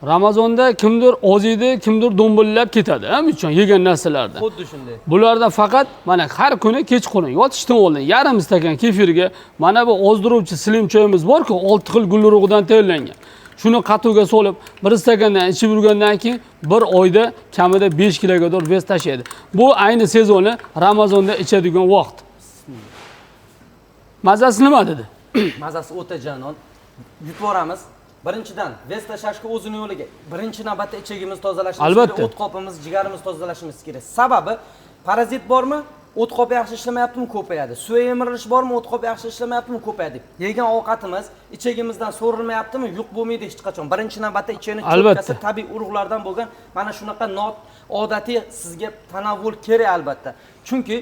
Ramazonda kimdir oziydi, kimdir do'mbillab ketadi, ha, uchun yegan narsalardan. Xuddi shunday. Bularda faqat mana har kuni kechqurun yotishdan oldin yarim stakan kefirga mana bu ozdiruvchi slim choyimiz bor-ku, 6 xil gul urug'idan tayyorlangan. Shuni qatuvga solib, bir stakandan ichib yurgandan keyin bir oyda kamida 5 kiloga vес tashlaydi. Bu ayni sezoni Ramazonda ichadigan vaqt. Mazasi nima dedi? Mazasi o'ta janon. Yutib yuboramiz. Birinchidan, vес tashlashga o'zini yo'liga. Birinchi navbatda ichagimiz tozalashimiz kerak, o't qopimiz, jigarimiz tozalashimiz kerak. Sababi parazit bormi? O't qop yaxshi ishlamayaptimi? Ko'payadi. Suv emirilish bormi? O't qop yaxshi ishlamayaptimi? Ko'payadi. Yegan ovqatimiz ichagimizdan so'rilmayaptimi? Yo'q bo'lmaydi hech qachon. Birinchi navbatda ichakni cho'tkasi tabiiy urug'lardan bo'lgan mana shunaqa odatiy sizga tanovvul kerak albatta. Chunki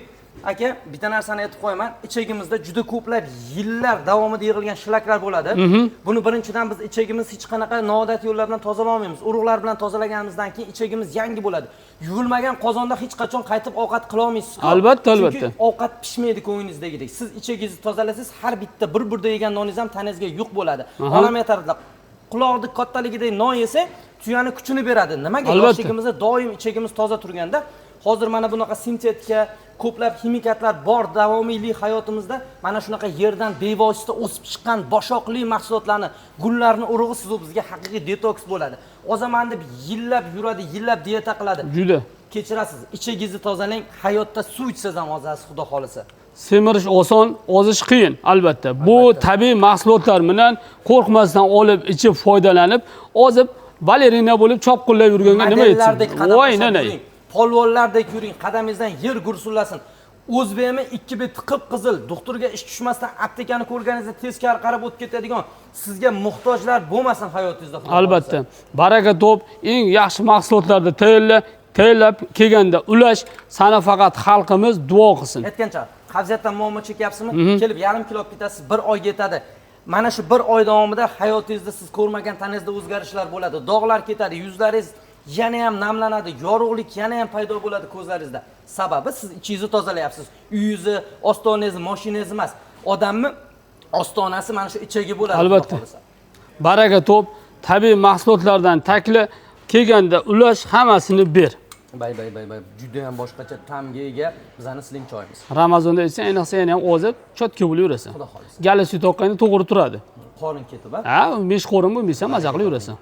aka, bitta narsani aytib qo'yaman, ichagimizda juda ko'plab yillar davomida yig'ilgan shlaklar bo'ladi. Buni birinchidan biz ichagimiz hech qanaqa noodatiy yo'llar bilan tozala olmaymiz. Urug'lar bilan tozalaganimizdan keyin ichagimiz yangi bo'ladi. Yuvilmagan qozonda hech qachon qaytib ovqat qila olmaysiz. Albatta, Chunki albatta. ovqat pishmaydi ko'nglingizdagidek. Siz ichagingizni tozalasangiz, har bitta bir burda yegan noningiz ham tanangizga yuq bo'ladi. Onam aytardilar, quloqni kattaligidek non yesa, tuyani kuchini beradi. Nimaga? Yoshligimizda doim ichagimiz toza turganda, hozir mana bunaqa sintetika, ko'plab ximikatlar bor davomiylik hayotimizda mana shunaqa yerdan bevosita o'sib chiqqan boshoqli mahsulotlarni, gullarni urug'i siz bizga haqiqiy detoks bo'ladi. Ozaman deb yillab yuradi, yillab dieta qiladi. Juda. Kechirasiz, ichagingizni tozalang, hayotda suv ichsangiz ham ozasiz, xudo xolisa. Semirish oson, ozish qiyin albatta. Bu tabiiy mahsulotlar bilan qo'rqmasdan olib, ichib, foydalanib, ozib balerina bo'lib chopqillab yurganga nima yetsin? Modellardek qadam Voy tashlab nanay. yuring, polvonlardek yuring, qadamingizdan yer gursillasin. O'zbekmi ikki beti qip-qizil, doktorga ish tushmasdan aptekani ko'rganingizda teskari qarab o'tib ketadigan sizga muhtojlar bo'lmasin hayotingizda. Xudo Albatta. xohlasa. Baraka top eng yaxshi mahsulotlarni tayyorlab kelganda ulash, sani faqat xalqimiz duo qilsin. Aytgancha, qabziyatdan muammo chekyapsizmi? Kelib yarim kilo olib ketasiz, bir oyga yetadi. Mana shu bir oy davomida hayotingizda siz ko'rmagan tanangizda o'zgarishlar bo'ladi. Dog'lar ketadi, yuzlaringiz yana ham namlanadi, yorug'lik yana ham paydo bo'ladi ko'zlaringizda. Sababi siz ichingizni tozalayapsiz. Uyingizni, ostonangizni, mashinangizni emas. Odamni ostonasi mana shu ichagi bo'ladi. Albatta. Baraka top tabiiy mahsulotlardan takli kelganda ulash, hammasini ber. Bay bay bay bay, juda ham boshqacha ta'mga ega bizani slim choyimiz. Ramazonda ichsang, ayniqsa yana ham ozib, chotka bo'lib yurasan. Xudo xohlasa. Gala sut oqqanda to'g'ri turadi. Qorin ketib, ha? Ha, besh qorin bo'lmaysan, maza qilib yurasan.